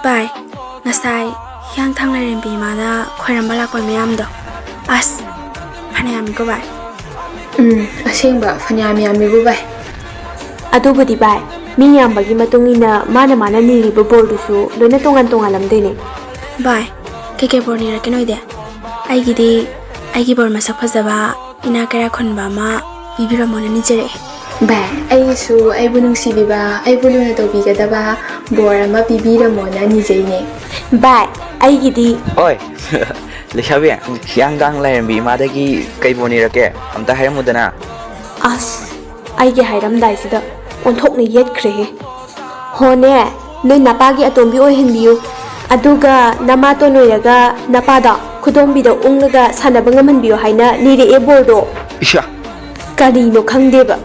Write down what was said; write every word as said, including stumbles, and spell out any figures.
ꯚꯥꯏ, ꯉꯁꯥꯏ ꯍꯤꯌꯥꯡꯊꯥꯡ ꯂꯥꯏꯔꯦꯝꯕꯤ ꯏꯃꯥꯗ ꯈꯣꯏꯔꯝꯕ ꯂꯥꯛꯄ ꯃꯌꯥꯝꯗꯣ, ꯑꯁ, ꯐꯅꯌꯥꯝꯃꯤꯀꯣ ꯚꯥꯏ꯫ ꯎꯝ, ꯑꯁꯦꯡꯕ ꯐꯅꯌꯥꯝ ꯌꯥꯝꯃꯤꯕꯨ ꯚꯥꯏ꯫ ꯑꯗꯨꯕꯨꯗꯤ ꯚꯥꯏ, ꯃꯤ ꯌꯥꯝꯕꯒꯤ ꯃꯇꯨꯡ ꯏꯟꯅ ꯃꯥꯅ ꯃꯥꯅ ꯅꯤꯔꯤꯕ ꯕꯣꯔꯗꯨꯁꯨ ꯂꯣꯏꯅ ꯇꯣꯉꯥꯟ ꯇꯣꯉꯥꯟꯂꯝꯗꯣꯏꯅꯦ꯫ ꯚꯥꯏ, ꯀꯩꯀꯩ ꯕꯣꯔ ꯅꯤꯔꯛꯀꯦ ꯅꯣꯏꯗꯤ? ꯑꯩꯒꯤꯗꯤ ꯑꯩꯒꯤ ꯕꯣꯔ ꯃꯁꯛ ꯐꯖꯕ, ꯏꯅꯥꯛ ꯀꯩꯔꯥꯛ ꯈꯨꯟꯕ ꯑꯃ ꯄꯤꯕꯤꯔꯝꯃꯣꯅ ꯅꯤꯖꯔꯛꯑꯦ꯫ ꯚꯥꯏ, ꯑꯩꯒꯤꯁꯨ ꯑꯩꯕꯨ ꯅꯨꯡꯁꯤꯕꯤꯕ, ꯑꯩꯕꯨ ꯂꯨꯅ ꯇꯧꯕꯤꯒꯗꯕ ꯕꯣꯔ ꯑꯃ ꯄꯤꯕꯤꯔꯝꯃꯣꯅ ꯅꯤꯖꯩꯅꯦ꯫ ꯚꯥꯏ, ꯑꯩꯒꯤꯗꯤ ꯑꯣꯏ, ꯂꯩꯁꯥꯕꯤ, ꯍꯤꯌꯥꯡꯊꯥꯡ ꯂꯥꯏꯔꯦꯝꯕꯤ ꯏꯃꯥꯗꯒꯤ ꯀꯩ ꯕꯣꯔ ꯅꯤꯔꯛꯀꯦ? ꯑꯝꯇ ꯍꯥꯏꯔꯝꯃꯨꯗꯅ꯫ ꯑꯁ, ꯑꯩꯒꯤ ꯍꯥꯏꯔꯝꯗꯥꯏꯁꯤꯗ ꯑꯣꯟꯊꯣꯛꯅ ꯌꯦꯠꯈ꯭ꯔꯦꯍꯦ꯫ ꯍꯣꯅꯦ, ꯅꯣꯏ ꯅꯄꯥꯒꯤ ꯑꯇꯣꯝꯕꯤ ꯑꯣꯏꯍꯟꯕꯤꯌꯨ꯫ ꯑꯗꯨꯒ ꯅꯃꯥꯇꯣꯟ ꯑꯣꯏꯔꯒ ꯅꯄꯥꯗꯣ ꯈꯨꯗꯣꯝꯕꯤꯗ ꯎꯪꯂꯒ ꯁꯥꯟꯅꯕ ꯉꯝꯍꯟꯕꯤꯌꯨ ꯍꯥꯏꯅ ꯅꯤꯔꯛꯑꯦ ꯕꯣꯔꯗꯣ꯫ ꯏꯁꯥ, ꯀꯔꯤꯅꯣ ꯈꯪꯗꯦꯕ꯫